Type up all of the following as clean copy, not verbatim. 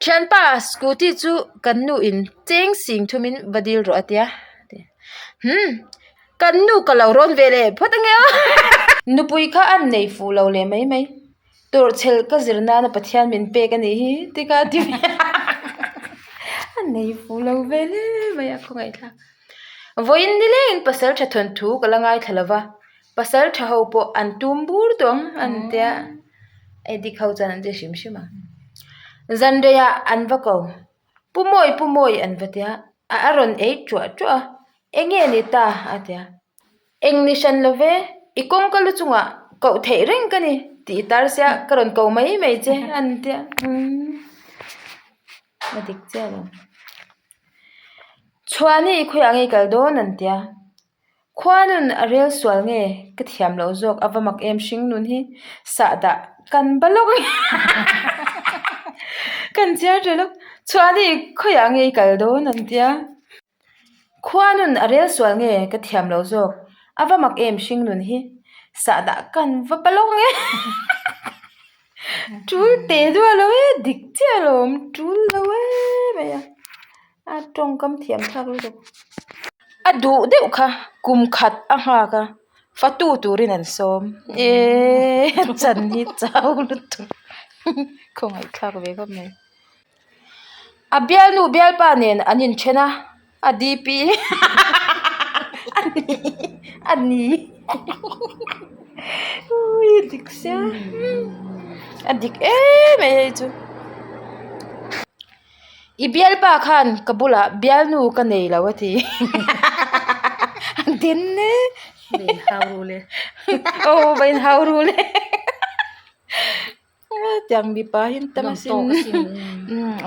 Thianpa, scooty chu kan nu in cheng sing thumin va dil rawh a tia. Humm, kan nu ka lo rawn ve leh phawt ange aw. Nupui kha an nei fuh lo leh mai mai. Tawrhchhel ka zir nana Pathian min pek a nih hi ti kha a ti ve a. A nei fuh lo ve hle mai a khawngaihthlak. Vawiin ni lengin pasal tha thawnthu ka la ngaithla lo va, pasal tha ho pawh an tum bur tawh ang an tia addict ho chuan an ti hrim hrim ang. Zanreiah an va ko, Pu Mawi Pu Mawi an va tia, a rawn ei tuah tuah a, eng nge ni ta a tia. Eng ni hran lo ve, i kawngka lu chungah koh theih reng ka ni tih tar sia ka rawn ko mai mai che an tia umm a dik chiah lo. Chhuani khawiah nge i kal dawn an tia, khuanun a rel sual nge ka thiam loh zawk a va mak em hring nun hi sahdah kan ba lawk a kan chiar ṭha lawk chhuani khawiah nge i kal dawn an tia. Khuanun a rel sual nge ka thiam lo zawk, a va mak em hring nun hi, sahdah kan va pa lawk nge tul te duah lo e, dik chiah lo awm tul lo em mai a, a tawngkam thiam thlak lutuk. A duh deuh kha kum khat a nghak a, fatu turin an sawm eee chan hi chau lutuk khawngaihthlak ve khawp mai. A bialnu bialpa nen an inthen a, a DP a ni a ni ui a dik sia a dik em mai hei chu. I bialpa khan ka bulah bialnu ka nei lo a ti a den e. Va inhau ru le. Aw va inhau ru le. Tiang mipa hi an tam asin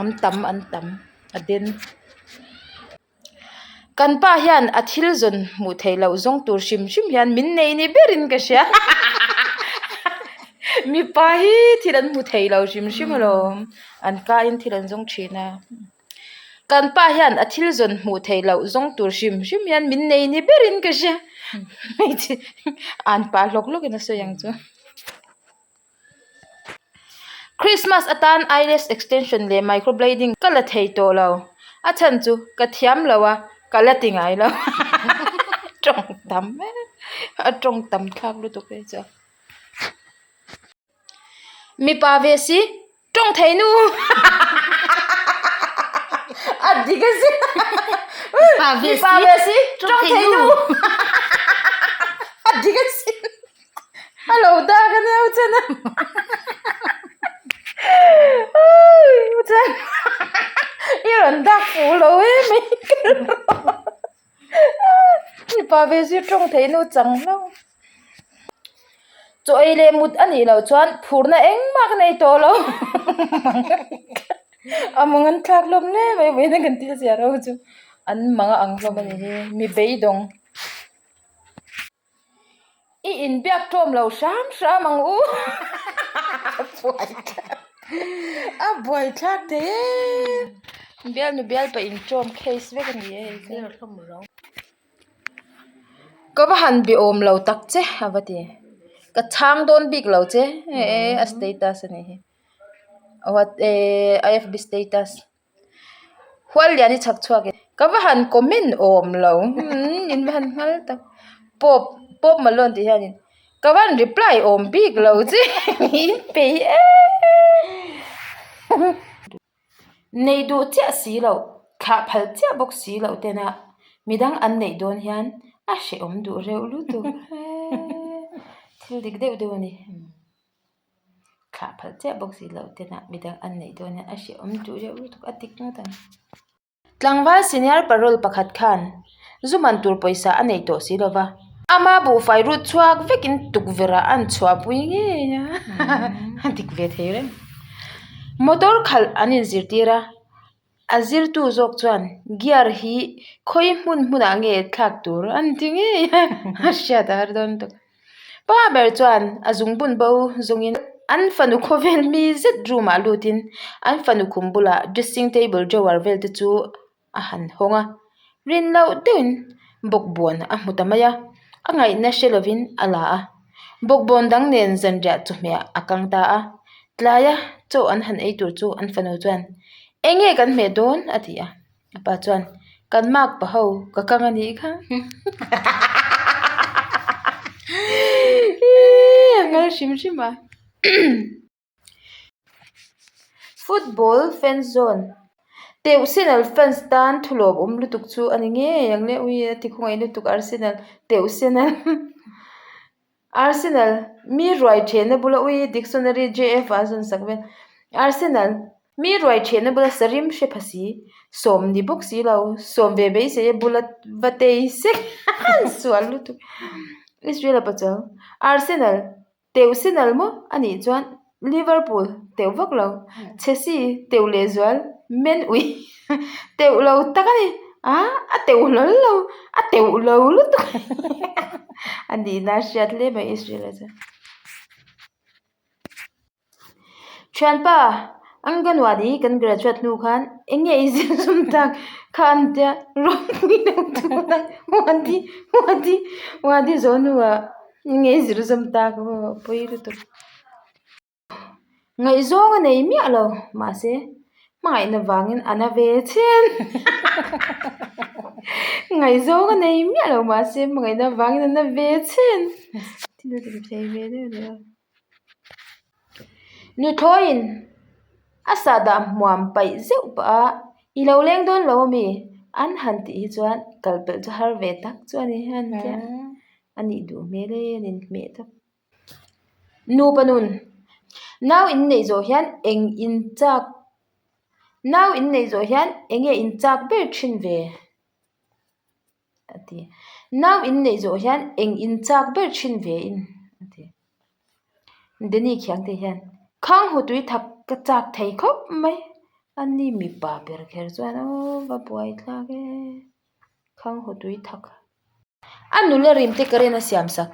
an tam an tam a den kan pa hian a thil zawn hmuh theih loh zawng tur hrim hrim hian min nei ni berin ka hria mipa hi thil an hmu thei lo hrim hrim alawm an ka in thil an zawng thin a kan pa hian a thil zawn hmuh theih loh zawng tur hrim hrim hian min nei ni berin ka hria hmeichhe an pah hlawk hlawk in a sawi ang chu. Christmas atan eyelash extension leh microblading ka la thei tawh lo. A chhan chu ka thiam lo a, ka la ti ngai lo. Tawng tam a tawng tam thlak lutuk e chu. Mipa ve si tawng thei nu a dik a si. Mipa ve si tawng thei nu a dik a si. A lo dak a nia u chana u chan i rawn dak fuh lo em mai mipa ve zir tawng theih nu chang hlauh chaw ei leh mut a nih loh chuan phurna engmah ka nei tawh lo a mang an thlak hlawm hle mai vawiin a kan thil ziah ho chu an mang a ang hlawm a ni hi mi beidawng. I inbiak ṭawm lo hram hram ang u. A buaithlak thei e. Bialnu bialpa inṭawm case vek a ni e hei chu. Ka va han be awm lo tak che a va ti. Ka chhang dawn bik lo che a status a nih hi. What a status. Hual lian i chhak chhuak in ka va han comment awm lo umm in va han nghal tak pawp pawp malone tih hianin ka va han reply awm bik lo che in peih em nei duh chiah si loh thlah phal chiah bawk si loh tena midang an neih dawn hian a hrehawm duh reuh lutuk thil dik deuh deuh a ni. Thlah phalh chiah bawk si loh te nah midang an neih dawn hian a hrehawm duh reuh lutuk a dik ngawt ang. Tlangval senior parole pakhat khan zu man tur pawisa a nei tawh si lova, ama buhfai rut chhuak vekin tukverh ah an chhuahpui ngei a, a dik ve thei reng. Motor khalh an inzirtir a, a zirtu zawk chuan gear hi khawi hmun hmunah nge thlak tur an ti ngei a, a hriat a har dawn lutuk. Pa ber chuan a zungbun bo zawngin an fanu khawvel mi zet room ah lutin an fanu khum bulah dressing table drawer vel te chu a han hawng a, rin loh deuhin bawkbawn a hmu ta mai a, a ngaihna hre lovin a la a, bawkbawn dang nen zanriah chawhmeh a kang ta a. Tlaia chaw an han ei tur chu an fanu chuan, Eng nge kan hmeh dawn? a ti a. A pa chuan, Kan mak pa ho, ka kang a nih kha. A ngal hrim hrim a. Football fans zone Teuhsenal fans tan thu lawmawm lutuk chu a ni ngei ang le. Ui a ti khawngaih lutuk Arsenal Teuhsenal Arsenal mi ruai thehna bula ui dictionary JF ah a zawn sak vel Arsenal mi ruai thehna bula sarim hre pha si sawm ni bawk si lo sawm ve beisei a bula va tei sek sual lutuk Israel a pachuang Arsenal. Teuh senal maw a nih chuan Liverpool teuh vak lo, Chelsea teuh lehzual men ui teuh lo tak a ni a, a teuh hlawl lo, a teuh lo lutuk a nihna a hriat hle mai Israel-a chuan. Thianpa, Anganwadi kan graduate hnu khan eng nge i zir zum tak kha an tia ropui deuh tuna wadi wadi wadi zawh hnuah eng nge i zir zum tak aw pawi lutuk. Ngaihzawng a nei miah lo mahse hmangaihna vangin a na ve chhen ngaihzawng a nei miah lo mahse hmangaihna vangin a na ve chhen thil a dim thei ve deuh deuh a. Nuthlawiin a sahdah hmuam paih zeuh pah a, I lo leng dawn lo ami? An han tih hi chuan kal pelh chu har ve tak chu a ni hian tia a nih duh hmel e an inhmeh tawp. Nupa nun, nau inneih zawh hian eng in chak nau inneih zawh hian eng nge in chak ber thin ve? a ti. Nau in neih zawh hian eng in chak ber thin ve in a ti. Danny khiang te hian khang hu tui thak ka chak thei khawp mai a ni mipa ber kher chuan aw va buai thlak e khang hu tui thak. A nula rim te current a siam sak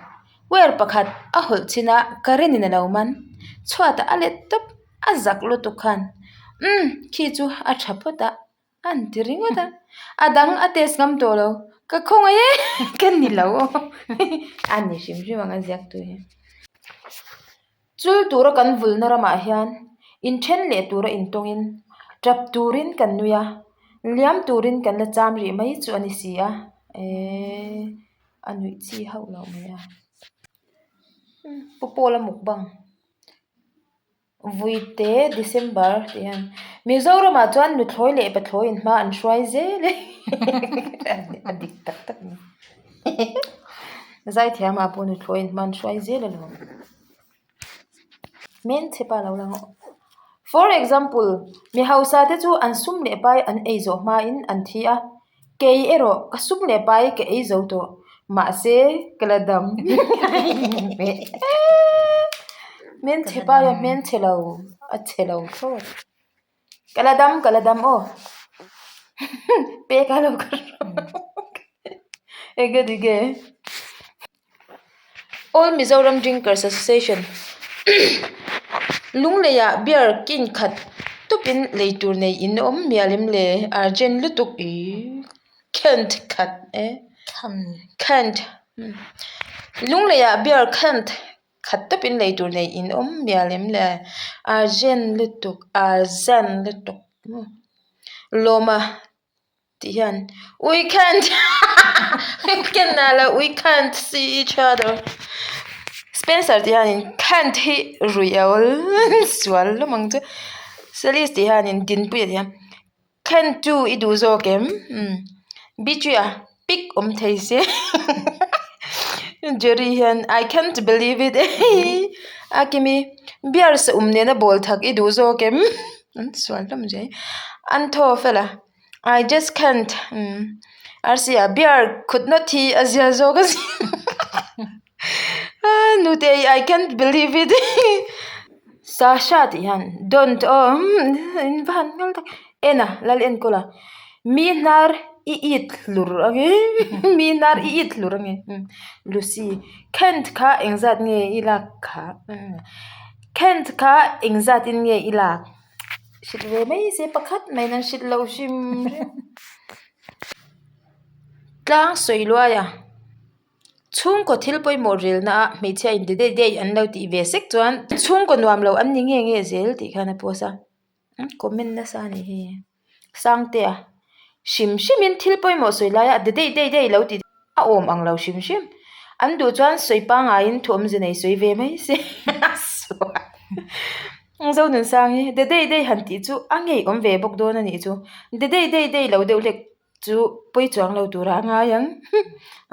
wire pakhat a hawlh chin a current in a lo man chhuatah a let tawp a zak lutuk khan umm khi chu a tha phawt a. An ti ringawt a, a dang a test ngam tawh lo, ka khawngaih e ka ni lo aw a ni hrim hrim ang a ziak tu hi. Chul tura kan vulna ramah hian inthen leh tura intawngin tap turin kan nui a, liam turin kan la cham rih mai chu a ni si a, eee a nuih chi hauh loh mai a. Pu Paula mukbang. Vuite December tih hian Mizoramah chuan nuthlawi leh pathlawiin hma an hruai zel e a dik tak tak a ni Zaithiamah pawh nuthlawiin hma an hruai zel alawm Hmelchhe pa lo lang For example mi hausa te chu an sum leh pai an ei zawh hmain an thi a. Kei erawh ka sum leh pai ka ei zo tawh, mahse ka la dam. Hmelchhe pai a hmelchhe lo, a chhe lo thlawt. Ka la dam, ka la dam aw. Peka lo ka Enge dik e. All Mizoram Drinkers Association Lungleiah beer kin khat tupin lei tur nei in awm mial em le urgent lutuk ih kent khat e kent Lungleiah beer kent khat tupin lei tur nei in awm mial em le urgent lutuk urgent lutuk lawma. Tih hian we can't we can ah lo we can't see each other Spencer tih hianin can't hi ruih a awl sual hlawm ang chu Celis tih hianin Dinpuia tih hian can't tu i duh zawk em umm Bichuia pic awm thei se Jerry hian I can't believe it a kimi beer saum nena ball thak i duh zawk em an sual hlawm zui an thaw fel a. I just can't umm Rc-a beer khut nawt hi a zia zawk a nute I can't believe it Sasha tih hian don't aw in va han nghal tak en a lal enkawl a mi hnar i it hlur ange mi hnar i it hlur ange Lucy can't kha engzat nge i lak kha can't kha engzat in nge i lak. Hrilh ve mai se pakhat mai nan hrilh loh hrim hrim. Tlang sawi luai a. Chhungkaw thil pawimawh rilna ah hmeichhia in de dei dei an lo tih ve sek chuan chhungkaw nuam lo an ni nge nge zel tih khan a post a comment nasa a nih hi Sangtea hrim hrim in thil pawimawh sawi laia de dei dei dei lo tih a awm ang lo hrim hrim an duh chuan sawi pangngai in thu awmze nei sawi ve mai se a sual Zonunsangi de dei dei han tih chu a ngeiawm ve bawk dawn a nih chu de dei dei dei lo deuh hlek. Chu pawi chuang lo tura a ngai ang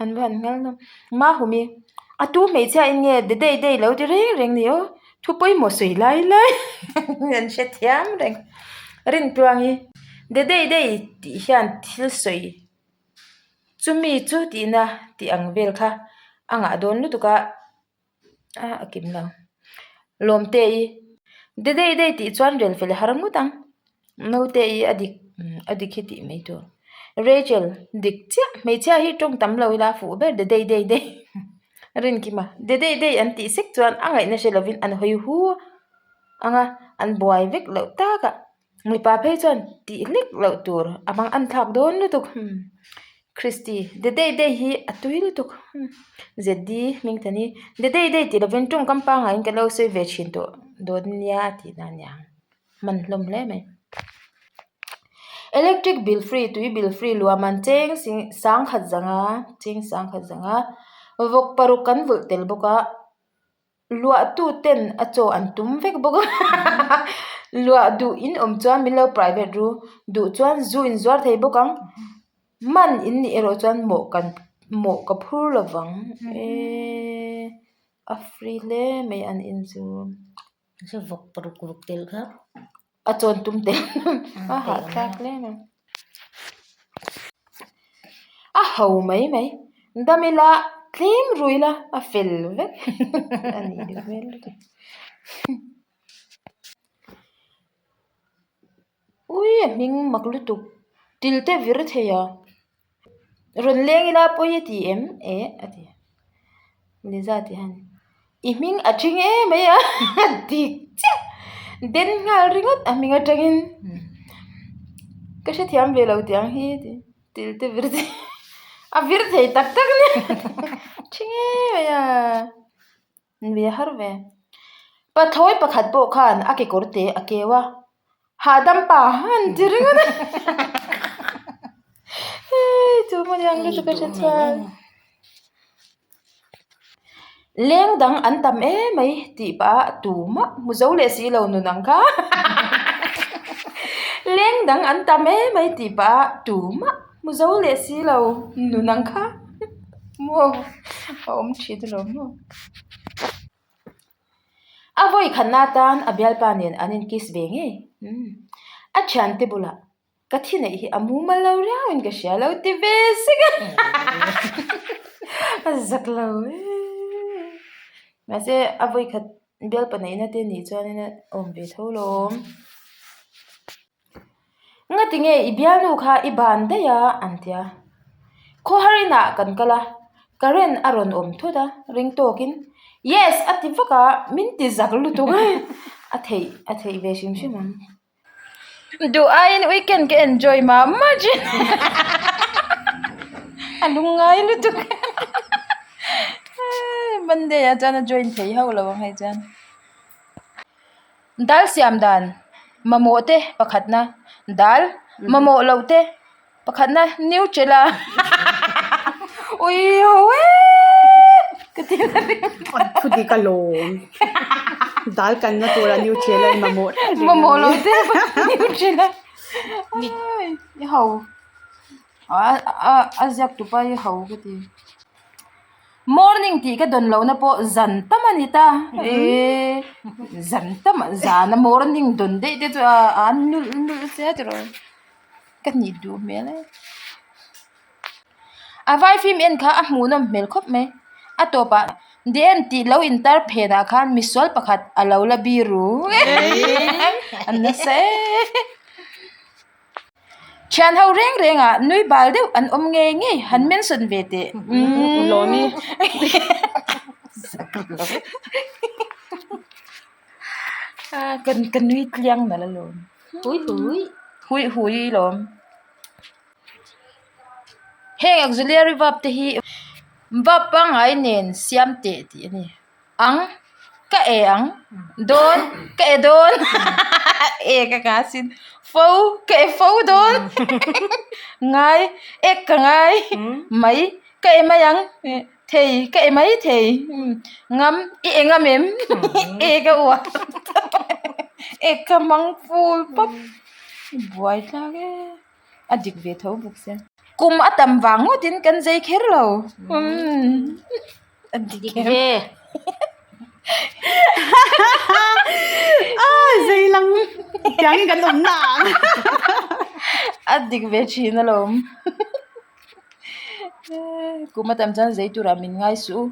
an va han nghal hlawm Mahumi a tu hmeichhia in nge de dei dei lo ti reng reng ni aw thu pawimawh sawi lai lai an hre thiam reng Rintluangi de dei dei tih hian thil sawi chumi chu tihna tih ang vel kha a ngah dawn lutuk a. A a kim lo. Lawmte i de dei dei tih chuan rel fel har ngawt ang. Naute i a dik a dik hi tih mai tur. Rachel dik chiah hmeichhia hi tawng tam lo ila a fuh ber de dei dei dei. Rinkima de dei dei an tih sek chuan a ngaihna hre lovin an hawi hu ang a an buai vek loh tak a. Mipa phei chuan tih hlek loh tur a hmang an thlak dawn lutuk Christy de dei dei hi a tui lutuk ZD hming ta ni de dei dei tih lovin tawngkam pangaiin ka lo sawi ve thin tawh dawn nia a tih na aniang hman hlawm hle mai electric bill free tui bill free luam an cheng sangkhat zanga cheng sangkhat zanga vawk paruk kan vulh tel bawk a. Luah tu ten a chaw an tum vek bawk a luah duh in awm chuan min lo private ru duh chuan zu in zuar thei bawk ang man in nih erawh chuan mawh kan mawh ka phur lo vang eeee a free hle mai an in chu. Vawk paruk ruk tel kha. A chawn tum tel a hahthlak hle mai. A ho mai mai dam ila tlem rui ila a fel vek a nih duh hmel lutuk. Ui a hming mak lutuk til te vir thei a. Rawn leng ila pawi a ti em? Eh a ti. Liza ti han i hming a thing em mai a dik chiah den nghal ringawt a hming atangin ka hrethiam ve lo tih ang hi ti til te vir thei a vir thei tak tak nia thing em mai a nui a har ve. Pathlawi pakhat pawh khan a kekawr te a keu a. Hahdam pa han ti ringawt a hei chu hmun hian lutuk a hre chuan leng dang an tam em mai tih pah a tumah hmu zo leh si lo nun ang kha leng dang an tam em mai tih pah a tumah hmu zo leh si lo nun ang kha maw a awm thin alawm maw. A vawi khatna atan a bialpa nen an in kiss ve ngei. Umm. A thiante bulah ka thi neih hi a mumal lo riauin ka hria lo ti ve sek a. A zak lo ee. Mahse a vawi khat bialpa neihna te nih chuanin a awm ve tho lawm. Ngati nge i bialnu kha i ban daih a an ti a, khawhar inah kan kal a, current a rawn awm thut a ring tawkin yes a ti vak a min ti zak lutuk a theih a theih ve hrim hrim ang. Duh aiin weekend ka enjoy mah mah thin a lungngai lutuk Monday ah chuan a join thei hauh lo ang hei chuan. Dal siam dan mamawh te pakhatna dal mamawh loh te pakhatna Nutella ui ho e ka ti na ring Thu dik a lawm dal kanna tura Nutella i mamawh reng reng mamawh loh te Nutella i ho a ziak tupa i ho ka ti. Morning tih ka dawn lohna pawh zan tam a ni ta eee zan tam ah zana morning dawn daih te chu a an nulh nulh sia tiraw ka nih duh hmel e a vai film en kha a hmuhnawm hmel khawp mai a tawpah the end tih lo intar phenah khan misual pakhat a lo la biru a nasa e. Thian ho reng reng ah nui bal deuh an awm ngei ngei han mention ve teh Lawmi Kan ka nui tliang nalh alawm Hui hui Hui hui lawm Heng auxiliary verb te hi. Bap pangngai nen siam teh tih a ni. Ang, ka e ang, dawn, ka e dawn, e ka ka sin, fo, ka e fo dawn, ngai, ek ka ngai, mai, ka e mai ang, thei, ka e mai thei, ngam, i e ngam em, e ka uar, ek ka hmang ful pawp, buai tlak e. A dik ve tho bawk sia. Kum a tam vang ngawtin kan zei kher lo. A dik ve. A zei lang tiangin kan awm na ang. A dik ve thin alawm. Kum a tam chuan zei turah min ngai suh u.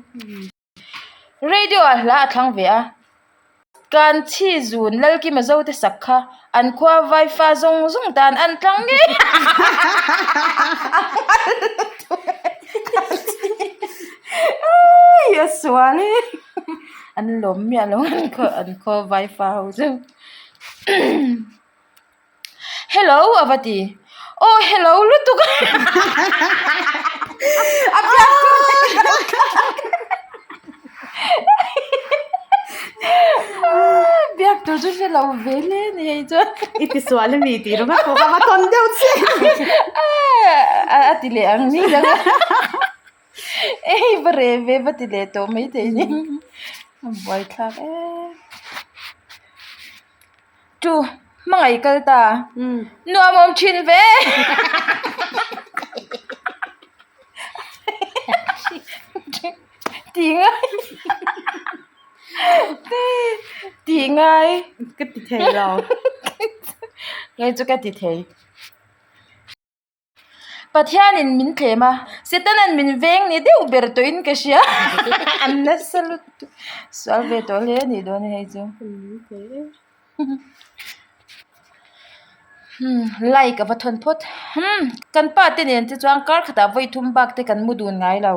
Radio ah hla a thlang ve a, kan chhi zun Lalkima Zote sak kha an khua vaifa zawng zawng tan an tlang ngei a a sual e an lawm miah lo an khua vaifa ho chu. Hello a va ti. Aw hello lutuk a. A biak chu Biak tur chu hre lo ve hle a ni hei chuan. I ti sual a mi tih ringawt pawh kha va tawn deuh che. A ti leh ang ni dang a. Ei va reh ve va ti leh tawh maithei ni. A buaithlak em. Tu hmangaih kal ta nuam awm thin ve tih ngai tih ngai ka ti thei lo kei chu ka ti thei. Pathianin min thlem a, Setanan min veng ni deuh ber tawhin ka hria. An nasa lutuk. Sual ve tawh hle a nih dawn hei chu. Like a va thawn phawt. Kan pa te nen te chuan kar khatah vawi thum bak te kan mu dun ngai lo.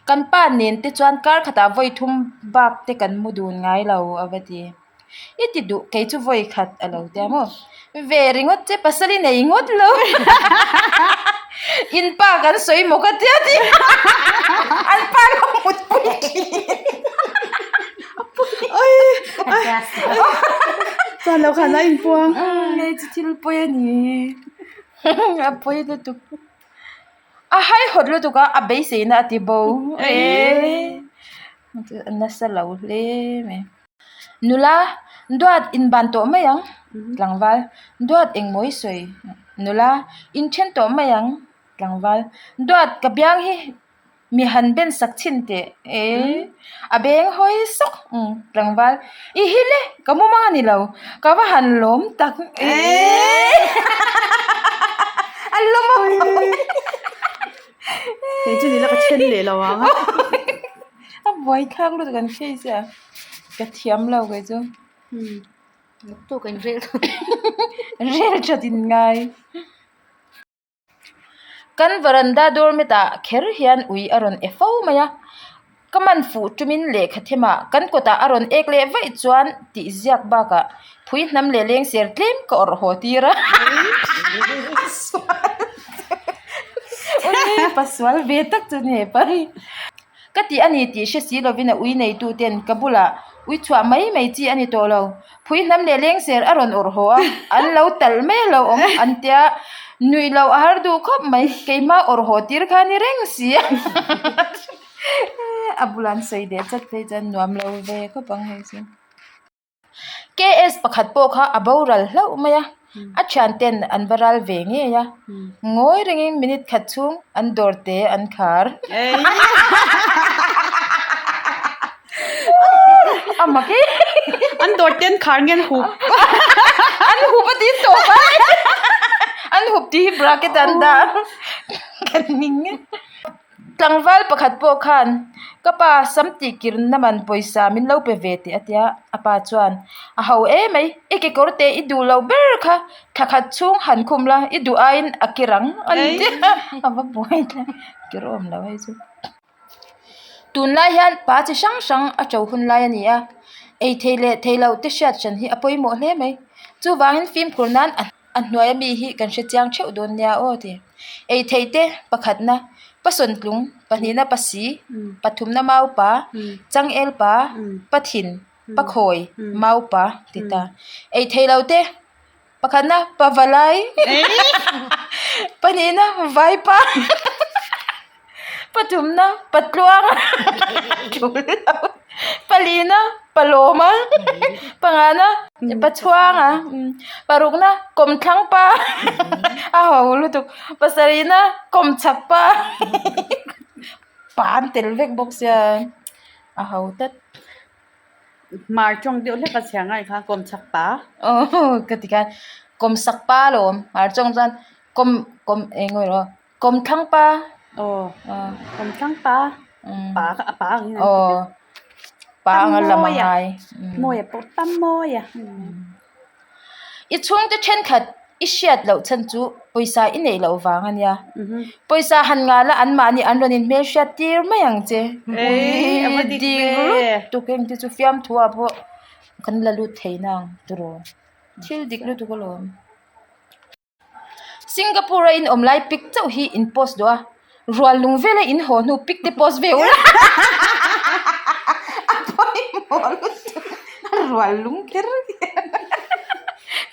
Kan pa nen te chuan kar khatah vawi thum bak te kan mu dun ngai lo a va ti. I ti duh kei chu vawi khat a lo tia maw? Ve ringawt che pasal i nei ngawt lo in pa kan sawi maw ka tia ti an pa lo mut pui Chuan lo khan a inpuang. Hei chu thil pawi a ni a pawi lutuk a haihawt lutuk a a beiseina a ti bo a nasa lo hle mai. Nula, Duat inban tawh mai ang, tlangval. Duat engmaw i sawi? Nula, Inthen tawh mai ang, tlangval. Duat ka biang hi mi han ben sak chhin teh e, a beng hawi sawk, tlangval. I hi le, ka mumang a ni lo, ka va han lawm tak e. A lawm a. Kei chu nila ka then leh lo ang a. A buai thlak lutuk an hriat che a, ka thiam lo kei chu. Tawk an rel rel that in ngai. Kan varanda doormat ah kher hian ui a rawn e fo mai a, ka man fuh tumin lehkha themah kan kawtah a rawn ek leh vaih chuan tih ziak bakah phui hnam leh leng ser tlem ka awrh haw tir a. Ui pasual ve tak chu ni hepa hi. Ka tih a ni tih hre si lovin a ui neitu ten ka bulah ui chhuah mai mai chi a ni tawh lo. Phui hnam leh lengser a rawn awrh haw a, an lo talh mai a lo awm an tia nuih loh a har duh khawp mai. Keimah awrh haw tir kha ni reng si a. A bulah an sawi leh chat phei chuan nuam lo ve khawp ang hei chu. KS pakhat pawh kha a boral hlauh mai a, a thian ten an va ral ve ngei a, ngawi rengin minute khat chhung an dawr te an khar. A mak e. An dawr te an khar nge an hup? An hup a tih tawp a, an hup tih hi bracket ah an dah a, kan ning e. Tlangval pakhat pawh khan, Ka pa, sam tih kirna man pawisa min lo pe ve teh a tia. A pa chuan, A ho emai, i kekawr te i duh loh ber kha thla khat chhung han khum la, i duh aiin a kir ang a ni tia. A va buai thleng kir awm lo hei chu. Tunlai hian pa chi hrang hrang a to hun lai a ni a, ei thei leh thei loh te hriat hran hi a pawimawh hle mai. Chuvangin fimkhur nan a. A hnuai ami hi kan hre chiang theuh dawn nia aw ti. Ei theih te pakhatna, pasawn tlung. Pahnihna pasi, pathumna maupa, changel pa, pathin, pakhawi, maupa ti ta. Ei thei lo te, pakhatna pavalai, pahnihna vaipa, pathumna patluanga, palina palawma, pangana pachhuanga, parukna kawmthlangpa, a ho lutuk, pasarihna kawmchhakpa, pa an tel vek bawk sia a ho tlat. Hmar tawng deuh hlek a chhia ngai kha kawmchhak pa. Aw ka ti khan kawmsak pa alawm hmar tawng chuan kawm kawm eng nge aw kawmthlang pa. Aw kawmthlang pa pa kha a pa ang hian an ti aw pa anga lam a ngai. Mawia pawh tam mawia. I chhungte thenkhat i hriat loh chhan chu pawisa i neih loh vang a nia. Pawisa han nghal a anmahni an rawn inhmel hriat tir mai ang che. Ui dik lutuk eng te chu fiamthu ah pawh kan la lut thei na ang tiraw. Thil dik lutuk alawm. Singapore a in awm lai pic chauh hi in post duh a, rual lung vela in haw hnu pic te post ve ula a pawimawh lutuk a rual lung kher kher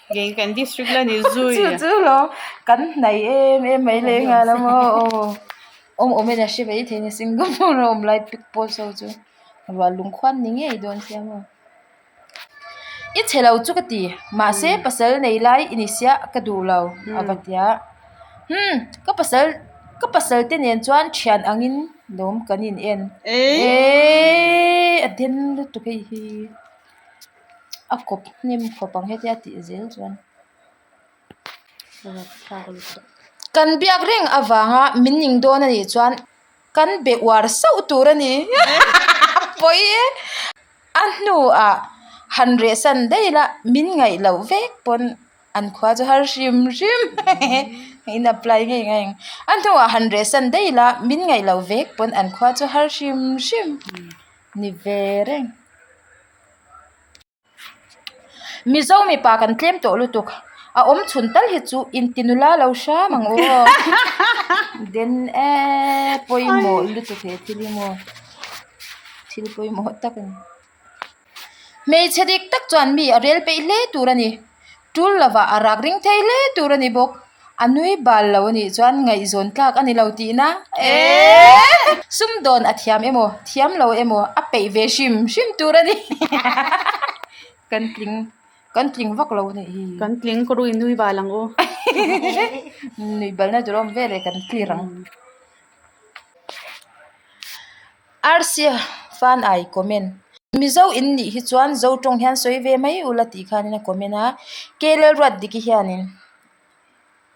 Kei kan district la ni zui chu chu lo kan hnai em em mai leh nghal a maw aw awm awm in a hre mai thei a ni Singapore a awm lai pic post ho chu rual lung khuan ni ngei dawn sia maw. I chhe lo chu ka ti, mahse pasal nei lai i ni sia ka duh lo a va ti a. Umm ka pasal ka pasal te nen chuan thian angin lawm kan in en. Eeii a den lutuk hei hi a kawp hnem khawp ang hetia tih zel chuan. Kan biak reng avanga min ning dawn a nih chuan kan be uar sauh tur a ni. Pawi e! A hnuah han rehsan daih la min ngaih loh vek pawn an khua chu har hrim hrim in apply ngei ngei ang. A hnuah han rehsan daih la min ngaih loh vek pawn an khua chu har hrim hrim ni ve reng. Mizo mipa kan tlem tawh lutuk a awm chhun tal hi chu inti nula lo hram ang aw den e pawimawh lutuk he thil hi maw thil pawimawh tak a ni hmeichhe dik tak chuan mi a rel peih hle tur a ni tul lovah a rak ring thei hle tur a ni bawk. A nui bal lo a nih chuan ngaihzawn tlak a ni lo tihna eehh sumdawn a thiam emaw thiam lo emaw a peih ve hrim hrim tur a ni kan tling kan tling vak lo a nih hi. Kan tling ka ruih nui bal ang u. Nui balna tur a awm vel e kan clear ang. Arsia fan ai comment. Mizo in nih hi chuan Zo tawng hian sawi ve mai ula tih khanin a comment a Kelel ruat diki hianin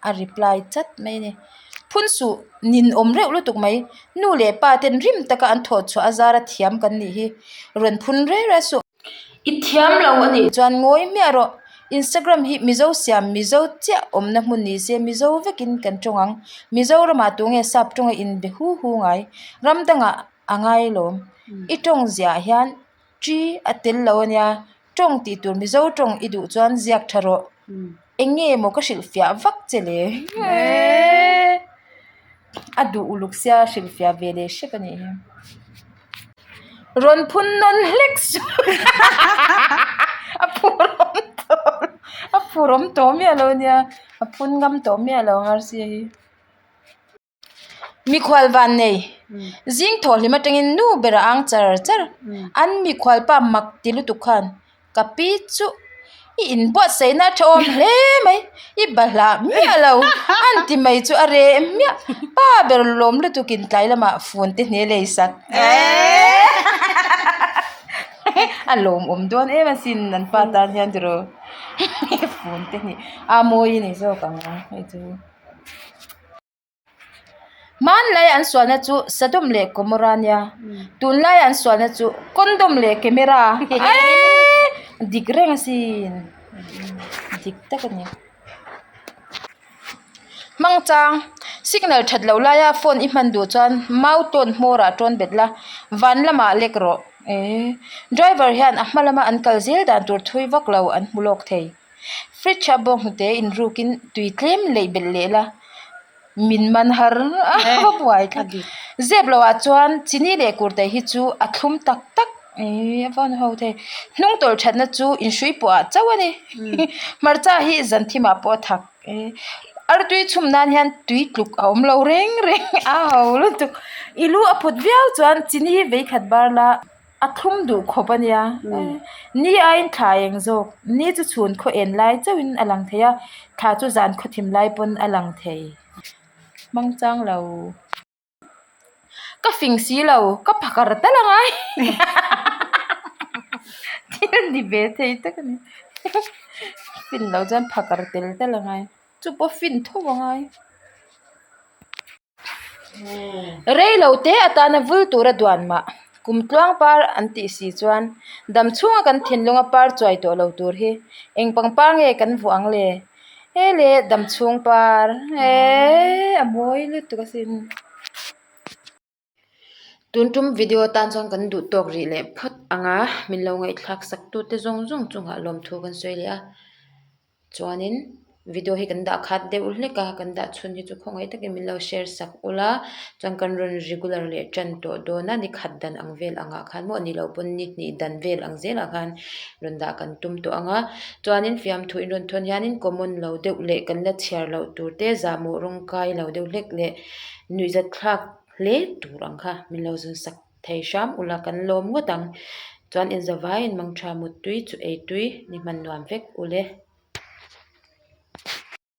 a reply chat mai a ni. Phun suh nin awm reuh lutuk mai. Nu leh pa ten rim taka an thawh chhuah a zara thiam kan nih hi rawn phun rei rei suh. I thiam lo a nih chuan ngawi hmiah rawh. Instagram hi Mizo siam Mizo chiah awmna hmun ni se Mizo vekin kan tawng ang. Mizoramah tunge sap tawnga inbe hu hu ngai. Ram dangah a ngai lawm. I tawng ziah hian Ṭi a tel lo a nia, ṭawng tih tur Mizo ṭawng i duh chuan ziak ṭha rawh. Eng nge maw ka hrilhfiah vak che le? A duh uluk sia hrilhfiah ve leh hrep a nih hi. Rawn phun nawn hlek suh. A phur awm tawh a phur awm tawh miah lo a nia, a phun ngam tawh miah lo ang Arsia hi. Mikhual van nei zing thawh hlim atangin nu ber a ang char char an mikhual pa mak ti lutuk khan ka pi chu i inbuatsaihna a tha awm hle mai i bahlah miah lo an ti mai chu a reh hmiah pa ber lawm lutukin tlai lamah phone te hne lei sak a lawmawm dawn em asin an pa tan hian tiraw phone te hnih a mawi a ni zawk ang hei chu. Hmanlai an sualna chu Sodom leh Gomorrah nia, tunlai an sualna chu condom leh camera eeii dik reng asin dik tak a ni. Hmangchang signal that loh laia phone i hman duh chuan mau tawn hmawrah tawn bet la, van lamah lek rawh eee driver hian a hma lama an kal zel dan tur thui vak lo an hmu lawk thei. Fridge a bawnghnute inrukin tui tlem leih belh leh la. Min man har a va buai thlap. Zep loh ah chuan chini leh kurtai hi chu a thlum tak tak ih a va han ho thei. Hnung tawlh thatna chu inhrui pawh ah chauh a ni. Hmarcha hi zan thim ah pawh a thak ih artui chhum nan hian tui tluk a awm lo reng reng a ho lutuk. I lu a phut viau chuan chini veikhat bar la. A thlum duh khawp a nia. Ni aiin thla eng zawk. Ni chu chhun khaw en lai chauhin a lang thei a, thla chu zan khaw thim lai pawn a lang thei. Hmang chang lo. Ka fing si lo, ka phakar tal a ngai. Thil ni ve thei tak a ni. Fin lo chuan phakar tel tal a ngai. Chu pawh fin tho a ngai. Rei lo te atana vul tura duan mah kum tluang par an tih si chuan dam chhunga kan thinlunga par chuai tawh lo tur hi eng pangpar nge kan vuah ang le? He le dam chhung par eee a mawi lutuk asin. Tun tum video tan chuan kan duh tawk rih leh phawt ang a, min lo ngaihthlak sak tute zawng zawng chungah lawmthu kan sawi leh a. Chuanin video hi kan dah khat deuh hlek a, kan dah chhun hi chu khawngaih takin min lo share sak ula, chuan kan rawn regular leh tan tawh dawn a, ni khat dan ang vel angah khan maw ni loh pawn ni hnih dan vel ang zelah khan rawn dah kan tum tawh ang a. Chuanin fiamthu in rawn thawn hianin common lo deuh leh kan la chhiar loh tur te zahmawh rawng kai lo deuh hlek leh nuihzat thlak hle tur ang kha min lo zun sak thei hram ula kan lawm ngawt ang. Chuan inzavaiin mangtha muttui chu ei tui ni hman nuam vek ule.